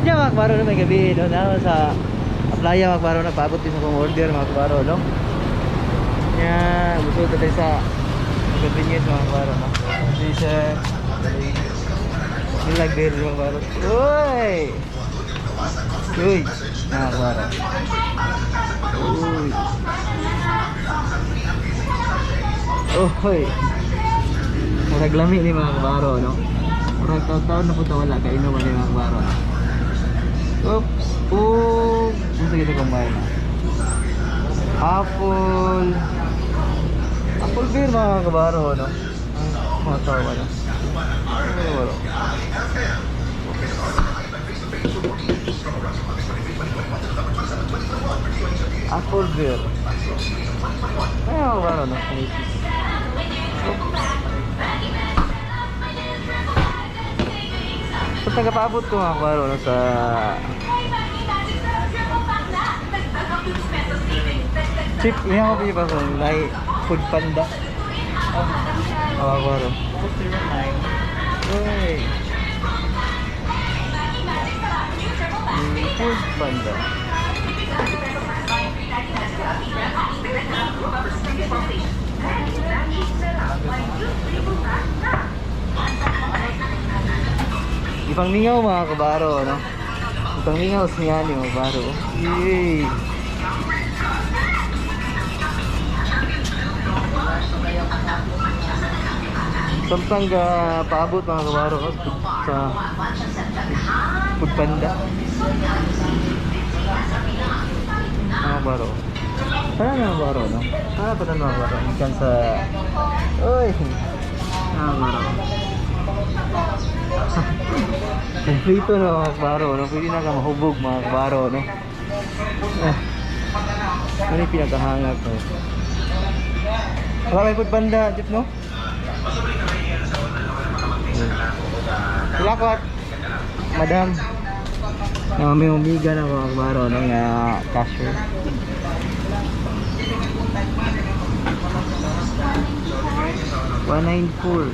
Yan, mga kabaro, no, may gabi, no, na sa playa, mga kabaro, nagpaabot din sa akong order, mga kabaro, no. Yan, busog na tayo sa convenience, mga kabaro, no. Si sir, nilag beer, mga kabaro. Uy! Uy! Mga kabaro. Uy! Uy! Murag lami ni, mga kabaro, no? Murag taon-taon na po ta wala kainom ni, mga kabaro, no? Oops! Oh! Unsa gito combine? Apple. Apple beer, mga kabaro, no? Ang mga tawa, no? Mga kabaro. Apple beer. Ay, mga kabaro, no? Oops. So, tagapaabot ko, mga kabaro, no, sa Chip, iya ko pa kung nai Food Panda. Oh, mga kabaro. Uy. Food Panda. Ipang mingaw, mga kabaro, no? Ipang mingaw siya ni, mga kabaro. Yay! Samtang paabot, mga kabaro, no, sa Food Panda. Mga kabaro. Tara na, mga kabaro, no? Tara pa na, mga kabaro. Ikan sa... Uy! Mga kabaro. Kumplito na, mga kabaro, no? Pwede na ka mahubog, mga kabaro, no? Ah. Ano yung pinakahanga ko? Wala kay Food Panda, Jeep, no? Silakot! Madam. Na may umiga na, mga kabaro, no, nga cashier. 194.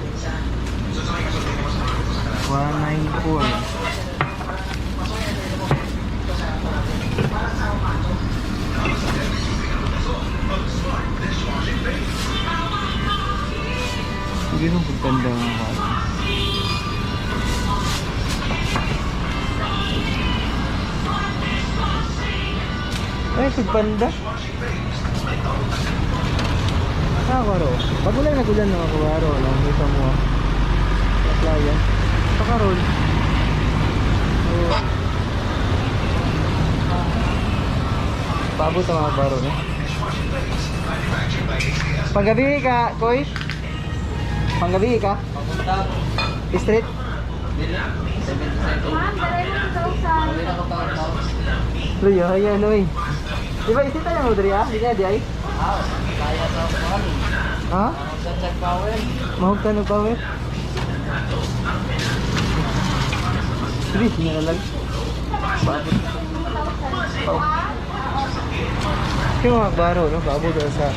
194. Hindi mo pagtanda, mga kabaro. Ay, Food Panda. Ah, kabaro. Bago lang nagulan, mga kabaro, no? Kita mo, ah. Sa playa. Pakaroon. Oh. Paabot ang mga kabaro, no? Panggabi ka, Koy? Panggabi ka? Street? Ma'am, dalay mo 2,000. Luyo, ayan, oy. Di ba isita niya mo diri ah? Di ka di ay? Ha? Mahugtan og power? Sige, nga na lang. Paabot. Oh. Yung mga baro, no? Paabot na sa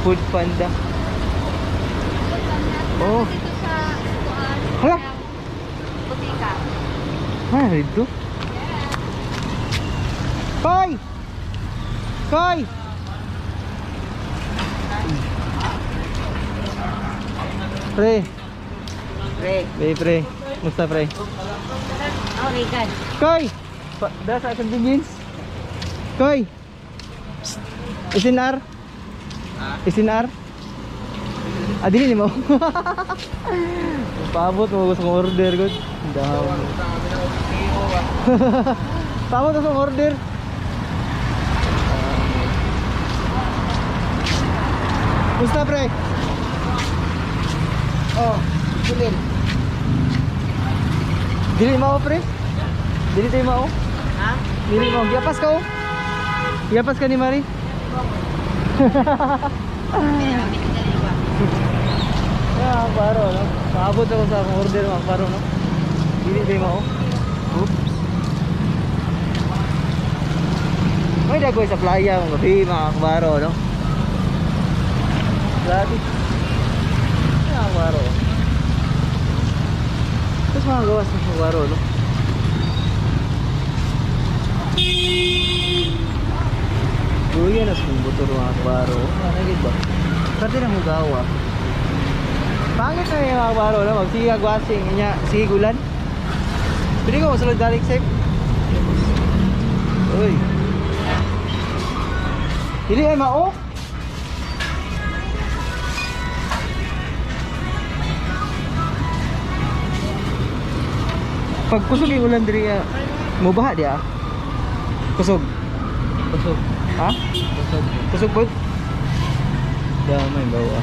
Food Panda. Oh. Dito sa kuan. Hala! Butika. Ah, dito. Koy! Koy! Pre. Pre. Pre, pre. Musta, pre? Okay, kan. Koy! Pa, da sa convenience. Koy! Psst. Isinar? Isinar? Ah, dili ni mo. Paabot mo gusto kong order, good. Dami. Paabot ko order. Musta, pre? Oh, kulin. Dili mao, pre? Dili tayo mao? Ha? Dili mao. Giapas ka, oh. Giapas ka ni Mari. Ah, paro, no? Paabot ako sa akong order, mga paro, no? Dili tayo mao. Oops. May dagoy sa playa, mga gabi, mga kabaro, no? Grabe. Mga kabaro. Tapos mga gawas ng kabaro, no? Kuya na sa motor, mga kabaro. Ano gid ba? Pwede na hugawa. Pangit na yung mga kabaro, no? Magsiga gwasing, inya, sige gulan. Pwede ko masulod balik safe. Uy. Dili ay mao. Pag kusog yung ulan diri ah, mo baha di ah. Kusog. Busog. Ha? Busog. Kusog po. Damay bawa.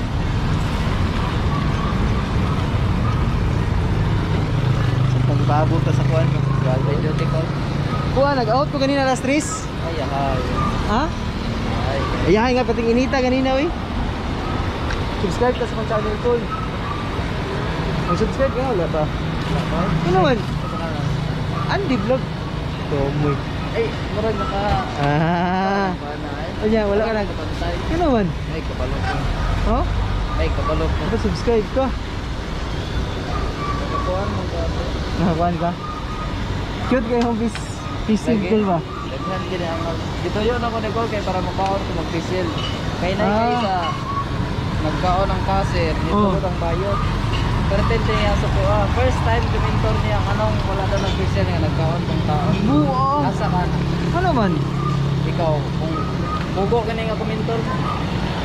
Sa pagpabot ta sa kuan no. May duty call. Kuan nag-out ko ganina alas 3. Ay, ay. Ha? Ay. Ayahay nga pating inita ganina oy. Subscribe ka sa akong channel, tol. Mag-subscribe ka wala pa? Ano man? Andy Vlog. Tomoy. Ay, murag naka. Ah. Unya, wala ka nag. Kapantay. Ano man? Ay, kabalo ko. Oh? Ay, kabalo ko. Dapat subscribe ka. Nakakuan mo ka. Nakakuan ka? Cute kayo home piece. Piece simple ba? Daghan gid ang gituyo na ko ni Col kay para makaon ko magpisil. Kay nay Ah. kay sa nagkaon ang kaser, Oh. nitulog ang bayot. Pero tente niya sa ko, ah, first time kumintor niya anong wala daw nagpisil nga nagkaon tong tao. Buo. Asa ka na? Ano man? Ikaw kung mugo kini nga kumintor,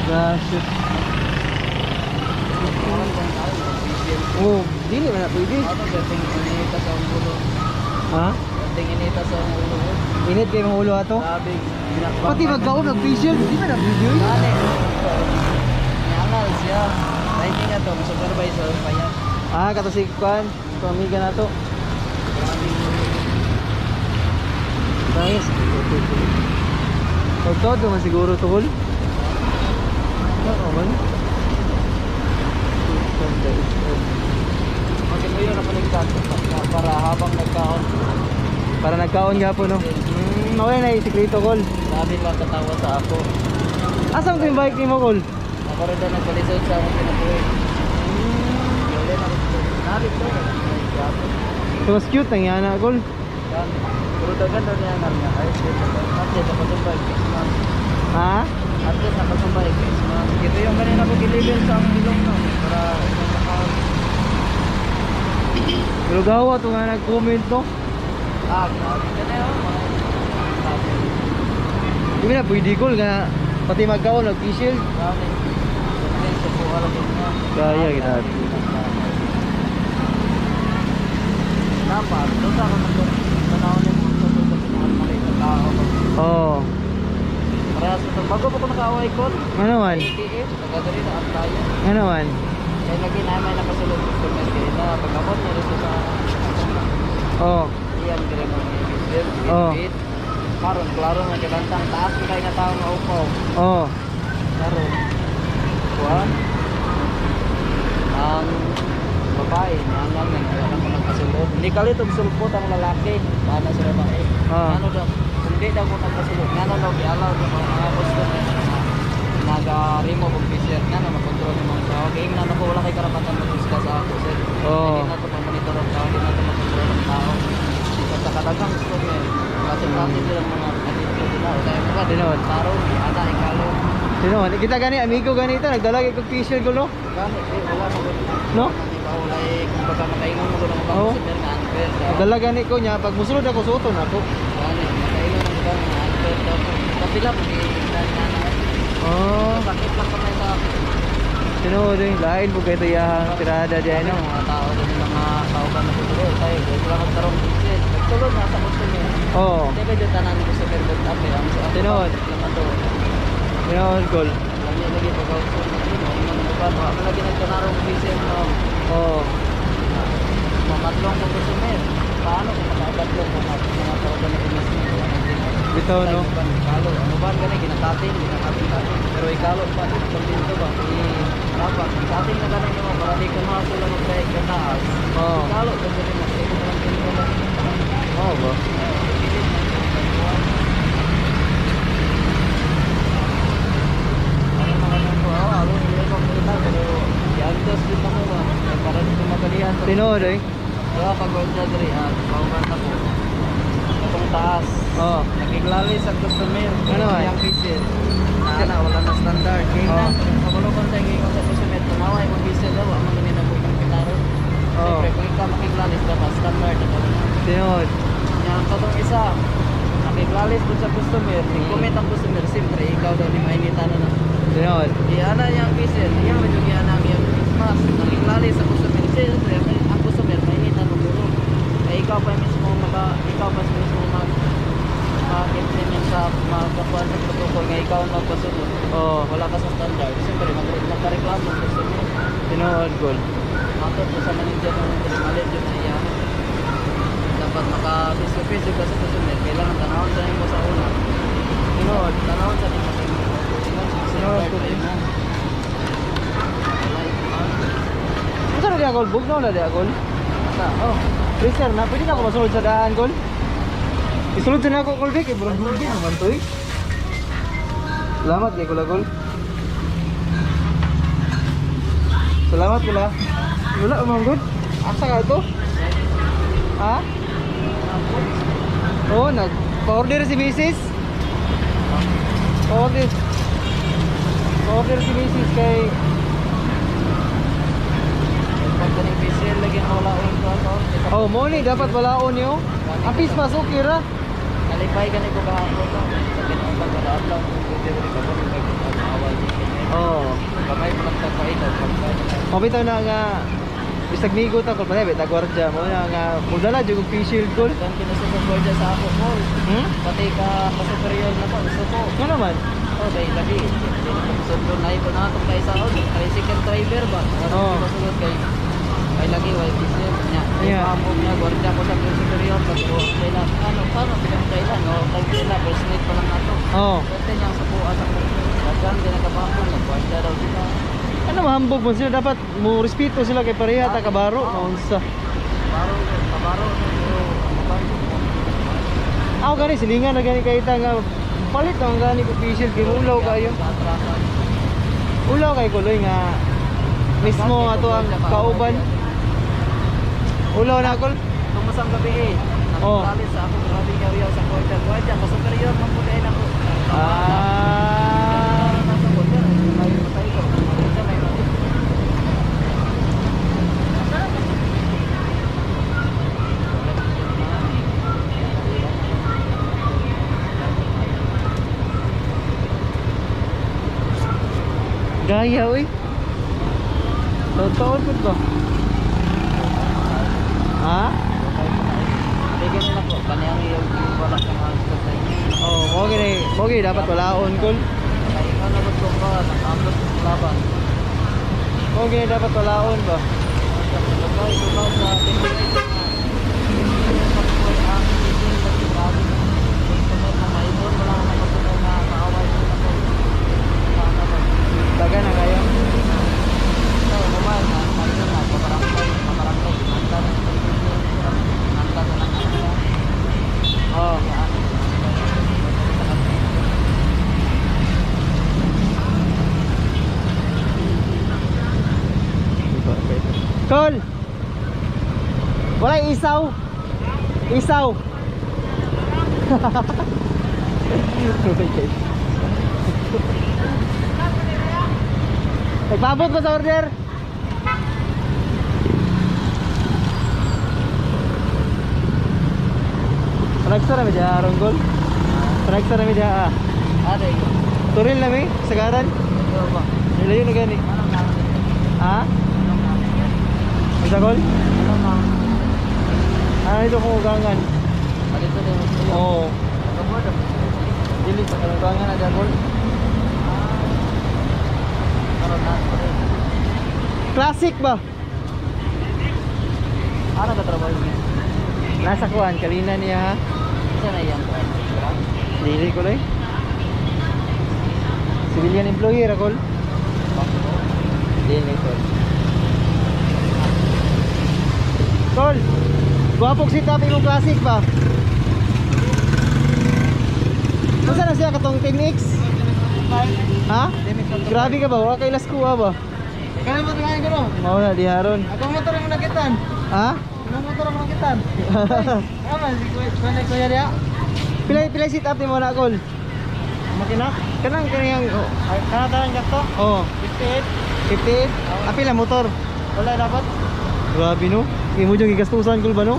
Gosh. kaon tong tao nagpisil. Oh, dili man na pwede. Ano dating inita sa akong ulo? Ha? Dating inita sa akong ulo. Init kayo mga ulo ato. Grabe, ginakbang. Pati magkaon nag-facial, di ba na-video? Gani. Niangal siya. Ay, nga to, supervisor pa yan. Ah, kato si Kwan, ito amiga na to. Nice. Pagtod naman siguro to, Kol. Oo man. Magituyo na paligtas para habang nagkaon. Para nagkaon nga po, no? Okay na yung sikreto, Kol. Grabe lang katawa sa ako. Asan ko yung bike ni mo, Kol? Ako rin daw nagpalisod sa akong pinabuhi. Wala na ako. Grabe to. Ay, grabe. So, mas cute ang yana, Kol. Grabe. Pero dagan daw niya nga niya. Ay, shit. At least nakasumbay kay ma'am. Ha? At least nakasumbay kay ma'am. Ito yung kanina ko gilibel sa akong ilong, no? Para isang makaon. Pero gawa to nga nag-comment, no? Ah, grabe ka na yun. Grabe. Di ba na pwede, Kol, nga pati magkaon, nag-facial. Grabe. Grabe, subukan lang yun nga. Kaya, grabe. Dapat, doon sa ako nag-tanaw niya kung sa doon sa pinakamalay na tao. Oo. Oh. Parehas ito. Bago pa ko nakaaway ko, Ano man? ATM, nagadali na ang tayo. Ano man? Kaya lagi namin nakasulod customer kaya na pag-abot niya rito sa Oo. iyan kaya mo bill, Oh. bit. Karon, klaro nga kibantang taas mo kayo nga tao nga upaw. Oo. Karon, kuan, ang babae, nangang nga, wala ko nagkasulod. Hindi kalit og sulpot ang lalaki, paano sa babae. Ah. Ano daw, kung di daw ko nagkasulod, nga daw gialaw daw ang mga customer na naga-remove og PCR nga na makontrol ng mga tao. Kaya na ako wala kay karapatan mag-discuss sa ako sir. Oo. Hindi na ito mamonitor ang tao, hindi na ito makontrol ang tao. Sa kadagang customer, kasi klase silang mga attitude nila. O kaya mga Tinuod. Taro, ana, ikalo. Sino man? Kita gani, amigo gani ito, nagdala kay kog facial ko, no? Gani, eh, wala mo gud. No? Di ba wala eh, kumbaga makaingon mo gud ang ibang Oo. customer nga unfair daw. Nagdala gani ko niya, pag musulod ako suoton ako. Gani, makaingon ang ibang nga unfair daw. Kapila mo ni na na. Oh, Sakit lang kamay sa akin. tinuod eh, lain po kayo iyang tirada diyan, Sabi no? ng mga tao din mga tao ka natutulog tayo. Wala kang tarong business. Nagsulod na sa customer. Oo. Hindi ba dyan tanan ko sa good up eh. Ang sa Tinuod. Naman to. Tinuod, Kol. Lagi lagi pag ako sa mga ba no. Lagi nagtanarong business no. Oo. Mamatlong ko customer. Paano kung makakatlong kung mga tao ka na business? Bitaw, no? Ikalo. Ano ba gani ginatating, ginatating-tating. Pero ikalo pa kontento ba? Eh, dapat tating na ganun mo para di ka mahasol ang magdaig ka taas. Oo. Ikalo ka dyan mo. Kaya kung walang tinto ba? Oo ba? Ano mga nang ko, ah, alo, hindi ko makita, pero i-adjust din ako ba? Kaya para dito magalihan. Tinuod eh. Kaya pag wala diri, ah, pauman na ko. Itong taas. Oh. Nakiglali sa customer. Ano ba? Yang kisir. Na, wala na standard. Kaya Oh. na, kabalo ko sa ingon sa customer, tunawa imong diesel daw, wa man gani na mo kitaro. Oh. Siyempre, kung ikaw makiglalis dapat standard na daw. Tinuod. Nya ang katong isa, nakiglalis po sa customer, ni-comment ang customer, siyempre ikaw daw ni mainitan na. Tinuod. Iana niya ang diesel, iya man yung iana ang iyang Christmas. Nakiglalis sa customer, siyempre ang customer mainitan mo guro. Kaya ikaw pa mismo maka, ikaw pa mismo mag mag-implement sa magkakuan sa protocol nga ikaw ang magpasunod. Oh. Wala ka sa standard. Siyempre, magreklamo ang customer. Tinuod gol. Matod po sa manager ng mali yun na iya. Dapat maka face to face ka sa customer. Kailangan tanawon sa nimo sa una. Tinuod. Tanawon sa nimo sa imong Tinuod, standard gol. sa imo. Wala ikuan. Unsa na diha gol? Bugnaw na diha gol. Asa? Oh, freezer na. Pwede na ako masulod sa daan, gol. Isulod sa na ako, gol, Vic. Iburang gulgi naman to, eh. Salamat kay Kula, gol. Salamat, Kula. Wala, umang gol. Asa ka ito? Ha? Oo, oh, nag-order si Mrs. Order. Order si Mrs. kay Pag ganing PCR lagi na wala ang kuan to. Oh, mo ni dapat walaon niyo. Ang pismas okay ra. Nalipay gani ko kahapon to. Sa binuang wala adlaw kung pwede rin ka pag awal din. Oh. Kamay mo lang tagpaitaw pagkain. Mabitaw na nga bisag migo ta kol panay ta gwardiya mo na nga mudala jud og face shield kol. Dan kinasuko sa ako ko. Hmm? Pati ka ka-superior na ko, gusto ko. Nga naman. Oh, dahil lagi. Hindi na ko na ito na itong kay sa tricycle driver ba? Oo. Oh. Masulod kay kay lagi way diesel niya. Yeah. Yeah. Niya gwardiya ko sa superior pag kailan. Ano paano bilang kailan? O tag sila first night pa lang nato. Oh. Pwede niyang subuan sa Dagan din nagkabangkong nagwardiya daw sila. Ano mahambog mo sila dapat mo respeto sila kay pareha ta kabaro no unsa. Baro, kabaro pero kabaro. Ako gani silingan na gani kay ta nga palit ang gani ko face shield kay ulaw kayo. Sa atrasan. Ulaw kay kuloy nga mismo ato ang kauban. Ulaw na kol. Tumasang gabi eh. Oh. Nakakalit sa ako, grabe nga sa gwardiya. Gwardiya, ka-superior man po dahil ako. Ah. Nasa gwardiya, may matay ko. Gwardiya, may matay. Gaya uy. Totoo pud ba? Ha? Bigyan nila po, kaniyang yung wala kang answer sa inyo. Oh, mo gini, mo gini dapat walaon kol. Kaya ikaw na gusto ko, nakaabot sa laban. Mo gini dapat walaon ba? Ikaw, ikaw sa 28 na. Ang grabe. Customer na maibon, wala kang customer na kaaway ko na po. Wala na ba? Daga na kayo. Ikaw, naman, na, na, na, kabarangay, kabarangay, manta na, manta na ng ano. Oh. Kaya ano, sa kanila. Kol. Wala isaw. Isaw. Nagpaabot ba sa order? Ragsa na mi diha aron gol. Ragsa na mi diha. Ah. Ah, dahil ko. Turil na mi sagaran. Ito ba? Nilayo na gani. Anong naman? Ha? Anong naman? Isa gol? Anong naman? Ah, ito kung ugangan. Ah, dito din. Oo. Kabordo. Dili sa kanugangan na gol. Karon na. Classic ba? Ano ka trabaho niya? Nasa kuan kalina niya ha. Isa na iyang kuan. Dili ko lay. Civilian employee ra kol. Dili kol. Kol. Gwapog si tap imong classic ba? Unsa na siya katong 10X? Ha? Grabe ka ba? Wa kay las kuha ba? Kaya mo tingin ko no. Mao na di haron. Ako motor ang nakitan. Ha? Ako motor ang nakitan. Tama si Kuya Kuya Kuya Ria. Pila pila sit up ni mo na, Kol? Makina? Kanang kanang, oh. Ay, kanang gato? Oh, 58. 58. Ah, pila motor? Wala dapat. Grabe no. Imo jung gigastusan, Kol, ba no?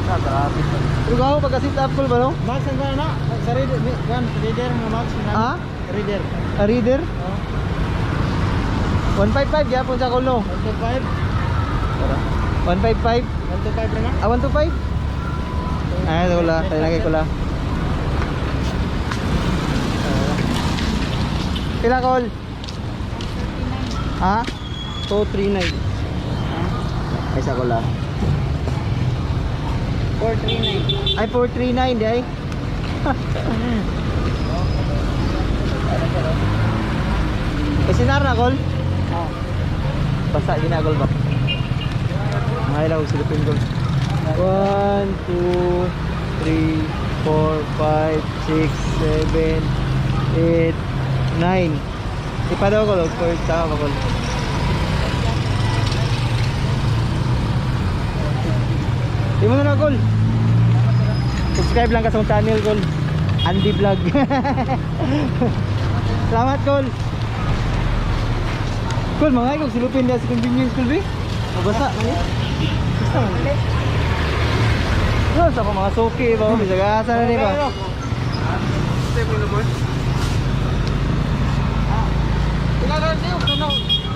Grabe. Pero gaho pagka sit up, Kol, ba no? Max ang na? Sa reader, kan reader mo max na. Ah? Reader. A reader? Oh. 155 gyapon sa Kol no. 125. Tara. 155. 125 na. Ah, 125? Ay, wala. Tayo na kay Kula. Pila, Kol? Ha? 239. Ay, sa Kula. 439. Ay, 439, di ay. Eh, sinar na, Kol? Oh. Basta, ginagol ba? Mahal ako silipin, Kol. 1, 2, 3, 4, 5, 6, 7, 8, 9. Ipa daw, Kol. For tama, Kol. Di mo na na, Kol. Subscribe lang ka sa akong channel, Kol. Andy Vlog. Salamat, Kol. Kol, mga ikaw, silupin niya sa convenience, Kol, be. Mabasa, man eh. Basta man. No, sa mga suki ba? Bisag asa na ni ba?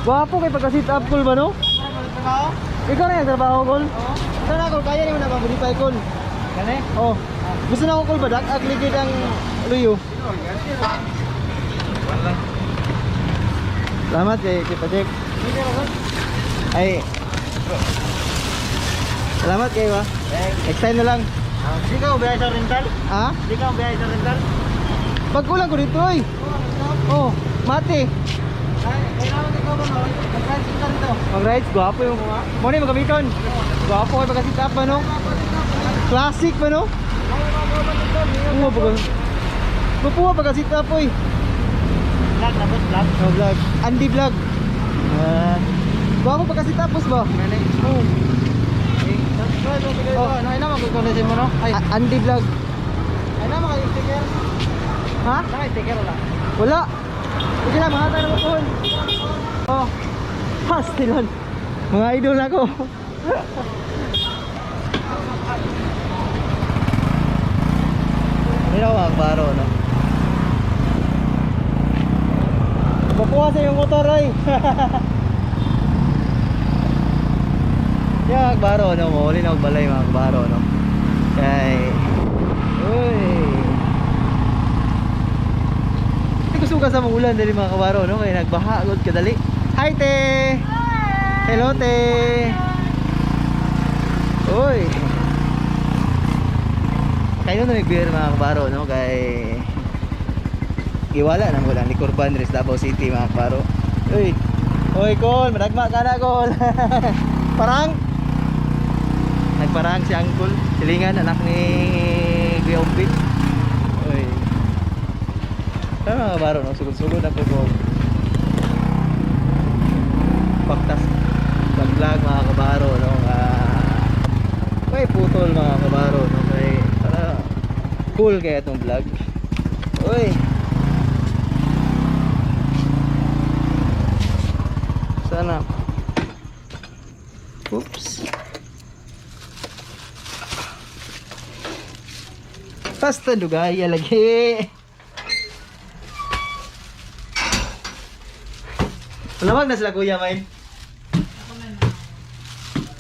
Gwapo kay pagka sit up, Kol, ba no? Trabaho? Ikaw na yung trabaho, Kol. Oo. Ikaw na, Kol. Kaya ni mo na ba? Kol. Kani? Oh. Gusto na ako, Kol, ba? Dak ligid ang luyo. Salamat kay Pajek. Ay. Salamat kayo, ah. Next time na lang. Di ka biyahe sa rental? Ha? Di ka biyahe sa rental? Pagkulang ko dito, oy. Oh, mate. Ay, kailangan ikaw ba no? Mag-rides ka rito. Mag-rides, gwapo yung... Muna yung magamiton. Gwapo kayo pagka sit up, ano? Classic ba, no? Oo, pagka... Gwapo ka pagka sit up, oy. Vlog na boss, vlog. No, vlog. Andy vlog. Ah. Gwapo pagka sit up, boss ba? Gani. Oo. Subscribe mo kayo. Oh. Ano ay na magkukulisin mo no? Ay, Andy vlog. ay na mga sticker. Ha? Naka sticker wala. Wala. Sige lang, mga tayo naman. Oh. Pastilan. Mga idol ako. Hindi ako mga baro, no? Papuha sa iyong motor, ay. Yeah, mga baro, no? Mahuli na ako balay, mga baro, no? Kay... Uy! Hindi ko suka sa mga ulan dali mga kabaro, no? Kaya nagbaha, agad kadali. Hi, te! Hello, te! Uy! Kayo na nag-beer mga kabaro, no? Kay... Iwala na mo lang ni Corban Res Davao City mga kabaro. Uy! Uy, Col! Madagma ka na, Col! Parang! Nagparang si Uncle. Silingan, anak ni Kuya Umbit. Uy. Pero mga kabaro, no? Sugod-sugod ako ko. Pagtas pag-vlog mga kabaro, no? Ah, may putol mga kabaro, no? Kay, para cool kaya itong vlog. Uy! Sana. Oops. Basta lugaya lagi. Lamag na sila kuya, main.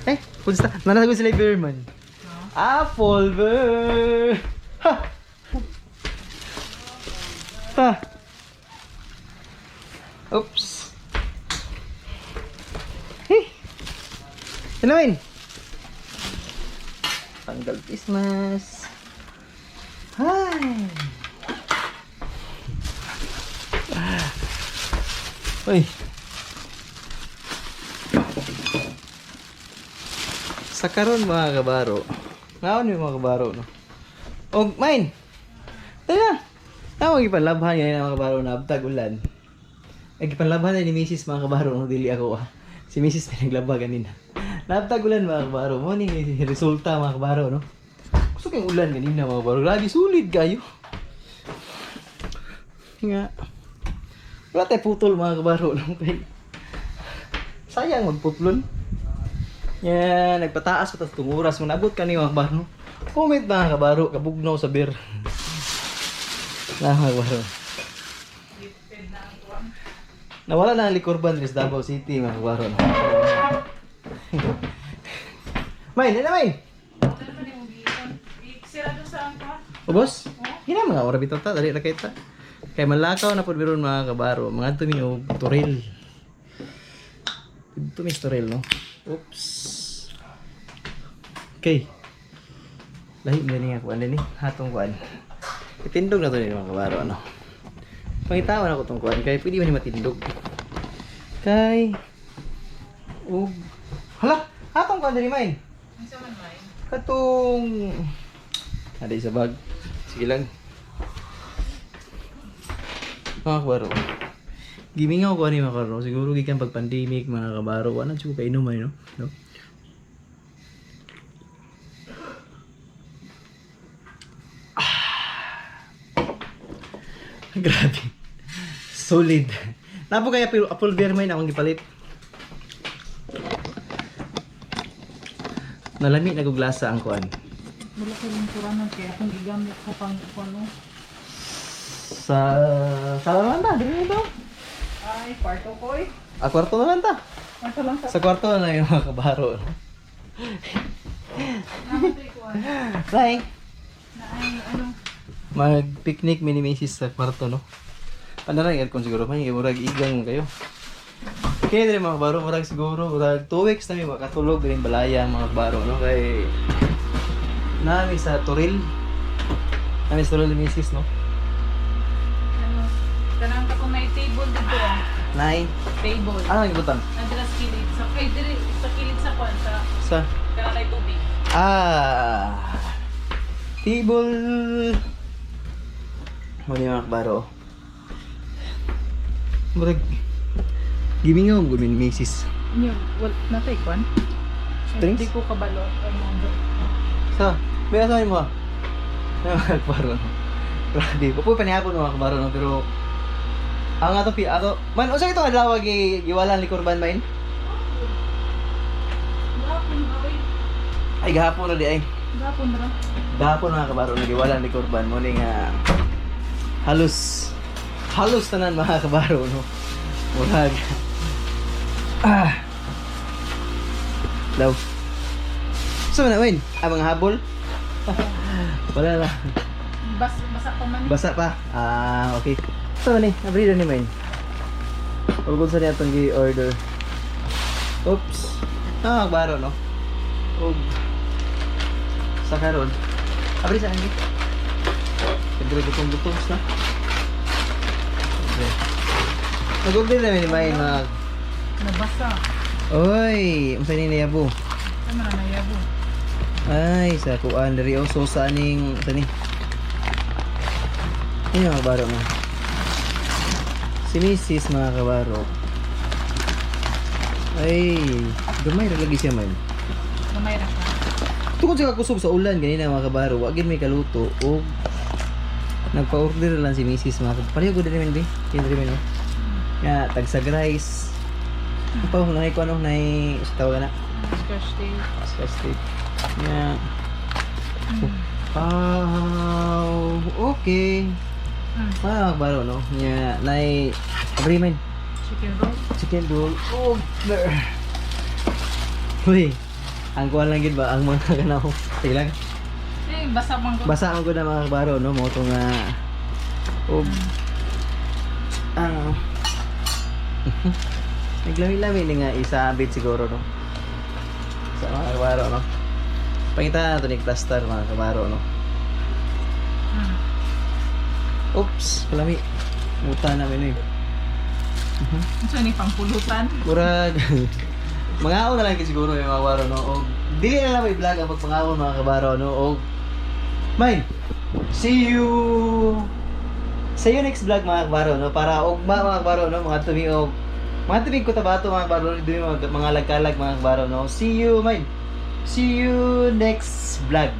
Eh, kunsta? Nanasagot sila yung beer man. Apple beer. Ha! Ha! Oops. Eh. Ano main? Tanggal Christmas. Hi. Uy. Sa karon mga kabaro. Ngaon yung mga kabaro no. Og mine. Tara. Tawag ipanlabhan ngayon mga kabaro na abtag ulan. Ay gipanlabhan na ni Mrs. mga kabaro no dili ako ah. Si Mrs. na naglaba ganina. Naabtag ulan mga kabaro. Mo ni resulta mga kabaro no. Gusto kayong ulan ganina, mga kabaro. Grabe, sulit kayo. Nga. Wala tayo putol, mga kabaro, no? Kay sayang magputlon. Yan, nagpataas pa tas oras. Kung nabot ka ni, mga kabaro. Comment, mga kabaro, kabugnaw sa beer. Na, mga kabaro. Nawala na ang likurban sa Davao City, mga kabaro, no? Main, ano main? Ubos? Hina mga ora bitaw ta, dali ra kay ta. Kay malakaw na pud miron, mga kabaro, mga tumi og turil. Tumi sa turil, no. Oops. Okay. Lahi na niya kuan ni, hatong kuan. Itindog na to ni, mga kabaro, ano. Pangitawan ako tong kuan kay pwede man ni matindog. Kay ug hala, hatong kuan diri, main. Katong ada sa bag. Sige lang. Mga kabaro. Gimingaw ko ani, mga kabaro. Siguro gikan pag pandemic, mga kabaro. Wala na siguro kainuman, no? No? Ah. Grabe. Solid. Napo kaya pero apple beer may na akong gipalit. Nalami na glasa ang kuan. Wala ko yung kuranan kaya akong gigamit sa pang ano. Sa sala na lang ta, dili na daw. Ay, kwarto ko eh. Ah, kwarto na lang ta. Kwarto lang sa Sa kwarto na lang yung mga kabaro, no? Bye! Na ay ano. Mag-picnic mini misis sa kwarto, no? Pandarang aircon siguro, may murag igang kayo. Kaya dire, mga kabaro, murag siguro, murag 2 weeks na mi makatulog din balaya, mga kabaro, no? Kay nami sa Toril. Nami sa Toril ni misis, no? Ano. Kanang ka kung may table dito. Nay, Table. ano ang ibutang? Nandira sa kilid. Sa kay diri sa kilid sa kwan sa Sa kanang kay tubig. Ah. Table. Muna yung mga kabaro. Murag gimingaw mo gumin misis. Yun, wal natay kwan. Strings? Hindi ko kabalo. Ano. Sa, may asahin mo ah. Ay, mga kabaro, no? Grabe. Pupuy pa nihapon, mga kabaro, no? Pero ang ato pi ato man unsa ito adlaw gi giwalan ni Kurban main? Gapon ba oy? Ay, gahapon ra di ay. Gapon ra. Gahapon, mga kabaro, nagiwala ni Kurban mo ni nga halos halos tanan, mga kabaro, no. Murag ah daw. So man win, ah, mga habol. Wala na. Bas basa pa man. Eh. Basa pa. Ah, okay. So man eh, abrida ni main. Ug sa niya atong gi-order. Oops. Ah, kabaro, no. Ug sa karon. Abri sa angi. Siyempre gutom-gutom na. Okay. Nag-order na ni main mga Nabasa. Oy, unsa ni niyabo? Ano na nayabo? Ay, sa kuan diri oh, so sa aning sa ni. Ayun, mga kabaro mo. Si Mrs., mga kabaro. Ay, gamay ra lagi siya man. Gamay ra siya. Tungkol sa kakusog sa ulan ganina, mga kabaro, wa gid may kaluto og nagpa-order lang si Mrs., mga kabaro. Pareho gud rin bi. Kin rin no. Nga tagsag rice. Pa nay ko ano nay sa tawag na. Scotch tape. Scotch tape. Nga. Oh, okay. Mga kabaro, no? Nga, nay, abri man. Chicken roll. Chicken roll. Oh, there. Uy, ang kuha lang gid ba, ang mga kanaw. Sige lang. Eh, basa man ko. Basa ko na, mga kabaro, no? Mo to nga. Og, ano, naglami-lami ni nga isabit siguro, no? Sa mga kabaro, no? Pangita na to ni plaster, mga kabaro, no? Oops, palami. Muta namin eh. Unsa ni pangpulutan? Murag mangaon na lang kay siguro yung mga kabaro, no. Og dili na lang may vlog ang pagpangaon, mga kabaro, no. Og mine. See you. See you next vlog, mga kabaro, no. Para ugma, mga kabaro, no, mga tumi og mga tubig ko tabato, mga kabaro, dumi mga lagkalag, mga kabaro, no. See you mine. See you next vlog.